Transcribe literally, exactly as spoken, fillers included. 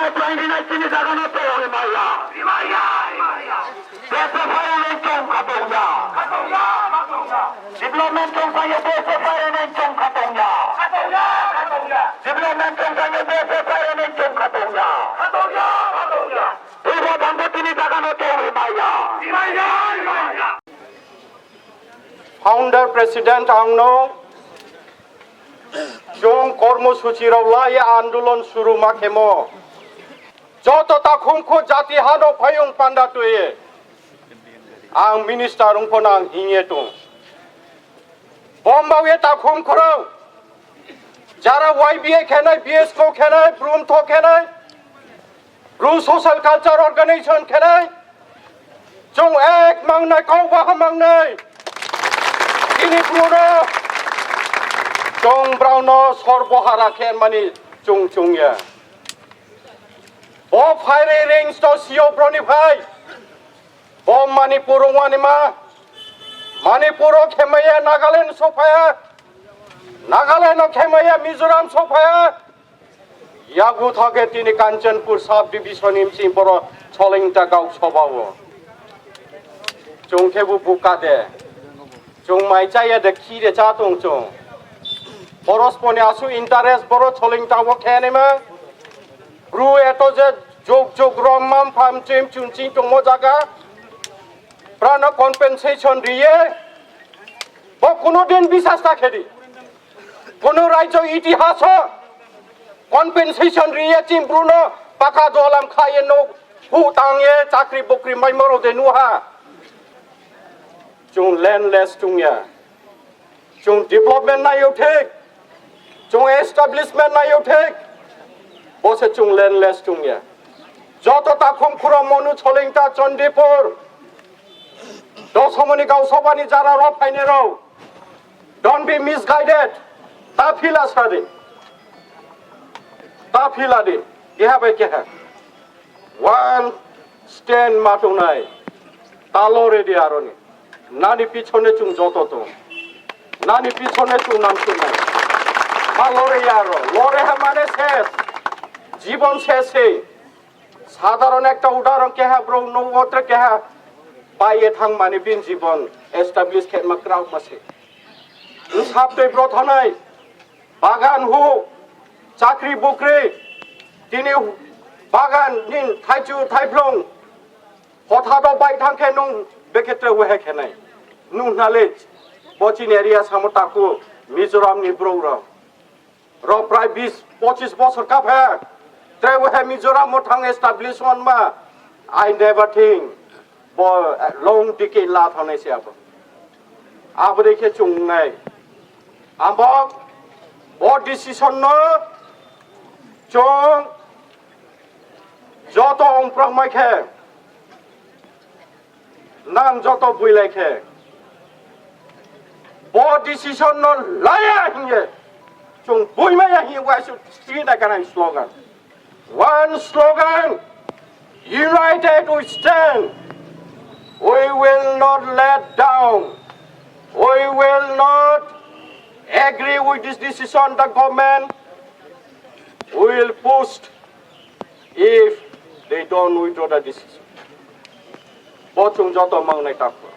Twenty nineteen ni jaga no tei hori maya. Development tong sanya desa parliament tong katongya. Development tong sanya desa parliament tong katongya. Tuba bangko tini jaga no tei hori maya. Founder President ang no chwng kormo suchi rok lai andolon suru ma khemo. Joto takhum khu jati hano phayung panda twi. Ang minister wng phano ang hingye tong. Bombao ye takhum khoro. Jara Y B A khenai, B S K khenai, Brum Tho khenai, Bru Social Culture Organization khenai. Chwng ek mangnai, kok baha mangnai. Ini Bru no chwng brao no sorbohara khe mani chwng chwng ya. Bo phairwi range to sio broni phai. Bo Manipur wngmani ma. Manipur o khemaya Nagaland sophaya. Nagaland o khemaya Mizoram sophaya. Yagu thake tini Kanchanpur sub division imsi boro Cholingta gau soba o. Chwng khe bu buka de. Chwng mai chaya de khi de cha tong chwng. Boros poni asu interest boro Cholingta o khe nima. Bru eto je jog jog rom mam pham chim chun ching tongmo jaga. Prano compensation riye. Bo kuno din bisas ta khedi. Kuno raijo itihaso compensation riye chim Bru no paka dolam khaye no hu tangye chakri bukri mai moro de nuha. Chwng landless chwngya. Chwng development naio thik, chwng establishment naio thik, bo se chwng landless chwngya. Joto takhum khuro Monu Cholingta Chandipur, Dosomoni Gausabani jara rok phainai rok, don't be misguided, ta phila sadi, ta phila di, keha bai keha. One stand ma tongnai. Ta lore di aroni. Nani pichone chwng joto tong. Nani pichone chwng nam chwng nai. Ma lore ya aro. Lore ha mane ses. Jibon ses se. Sadharon ekta udahoron keha bro no wotre keha. Paiye thang mani bin jibon establish khe ma krauk ma se. Sab tei bro thanai. Bagan hu, chakri bukri, tini bagan nin thaichu thaiphlung, hotha do bai thang khe nung bekhe tre wehe khenai. Nung nale, bo chini area samo taku, Mizoram ni bro ro. Ro prai bis, pochis bosor kaphe, tre wehe Mizoram mo thang establish on ma, I never think. Bo long dike la thangnai se abo. Abo dei khe chungnai. Abo bo decision no chwng joto ongprok mai khe nang joto builai khe bo decision no laya hinye chwng buimaya hinye waisu sini da kanang slogan. One slogan, united we stand. We will not let down. We will not agree with this decision, the government. We will push if they don't withdraw the decision. Bo chwng joto mangnai takhu.